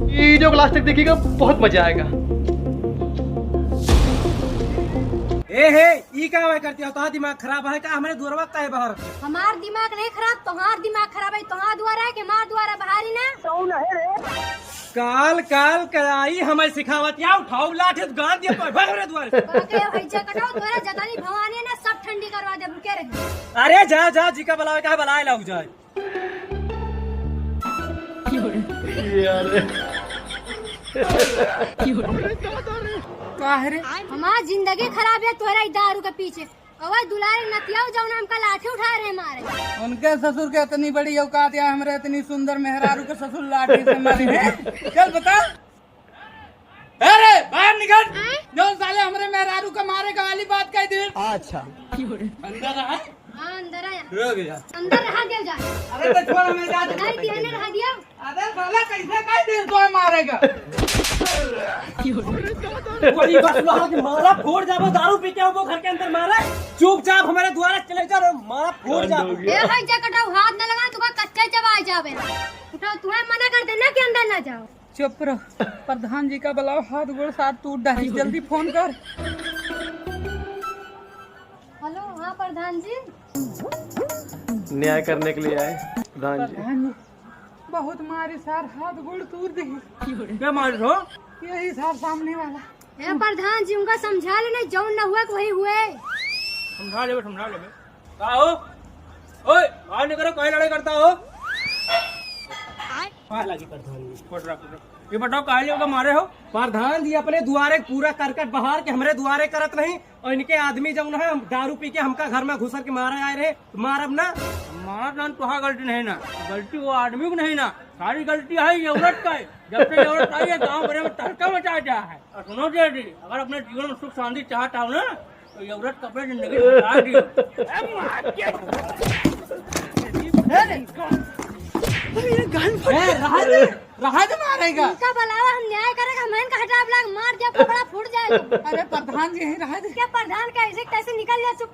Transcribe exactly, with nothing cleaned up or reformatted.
वीडियो को लास्ट तक देखिएगा, बहुत मजा आएगा। ए हे, ई का बात करती हो? तोहार दिमाग खराब है का? हमरे दुआरवा काहे बाहर? हमार दिमाग नहीं खराब, तोहार दिमाग खराब है। तोहार दुआरा है कि हमार दुआरा? बाहरी ना। काल काल कराई हमें सिखावत या, उठाओ लाठी तो गाड़ दिया तो भाग रे दुआरे से। बाके भैया कटाओ, तोरा जतानी भवानी ना सब ठंडी करवा दे, भूखे रहे। अरे जा जा, जी का बुलावे का है, बुलाए लाऊ जाए। का है रे? हमार जिंदगी खराब है तोरा ई दारू के पीछे। अवै दुलारे नतिया जौन हमका लाठी उठाए रहे मारे। उनके ससुर के इतनी बड़ी औकात या हमरे इतनी सुंदर मेहरारू के ससुर लाठी से मारे हैं? चल बता। अरे बाहर निकल। आए? जौन साले हमरे मेहरारू का मारे का वाली बात कह दे। अच्छा। अंदर आ। हाँ, अंदर आया। रुक जा। अंदर रहा दिया जा। अरे तो छोड़, हमें जा दे। नहीं दिया, नहीं रहा दिया। अरे साला, कैसे कह दे तो मारेगा? बड़ी बस वहाँ के मारा फोड़ जाबो, दारू पी के वो घर के अंदर मारा। चुपचाप हमारे द्वारा चले जा रे, मारा फोड़ जाबो। ए भाई, जकटाऊ हाथ न लगा, तुका कच्चा चबा जाबे। उठाओ, तुम्हें मना कर देना कि अंदर ना जाओ। चुप रहो, प्रधान जी का बुलाओ, हाथ गोड़ साथ टूट डाली, जल्दी फोन कर। हेलो, हाँ प्रधान जी। न्याय करने के लिए आए प्रधान जी। प्रधान जी, बहुत मारे सार, हाथ गोड़ तूर दे। क्या मारे हो? यही सार सामने वाला। ए प्रधान जी, उनका समझा लेना, जौन न हुआ कि वही हुए। समझा लेबे, समझा लेबे। का हो? ओए, बाहर निकलो, काहे लड़ाई करता हो? मार लागी प्रधान जी। फोड़ रहा, फोड़ रहा। ये बताओ, काहे लोग मारे हो? प्रधान जी अपने दुआरे पूरा करकट बहार के हमरे दुआरे करत नहीं, और इनके आदमी जौन है, हम दारू पी के हमका घर में घुसर के मारे आए रहे, तो मारब ना? मार ना, तुहार गलती नहीं ना, गलती वो आदमी की नहीं ना, सारी गलती है ये औरत का है। जब से ये औरत आई है, गाँव भरे में तहलका मचा दिया है। और सुनो जी, अगर अपने जीवन में सुख शांति चाहता हो ना, तो ये औरत का अपने जिंदगी से हटा दियो। ए, रहा दे, रहा दे मारेगा। इनका बुलावा, हम न्याय करेगा, हम इनका हटाब लाग मार दिया, कपड़ा फूट जाए। अरे प्रधान जी, यहीं रहा दे। क्या प्रधान का ऐसे तैसे निकल जा, चुप।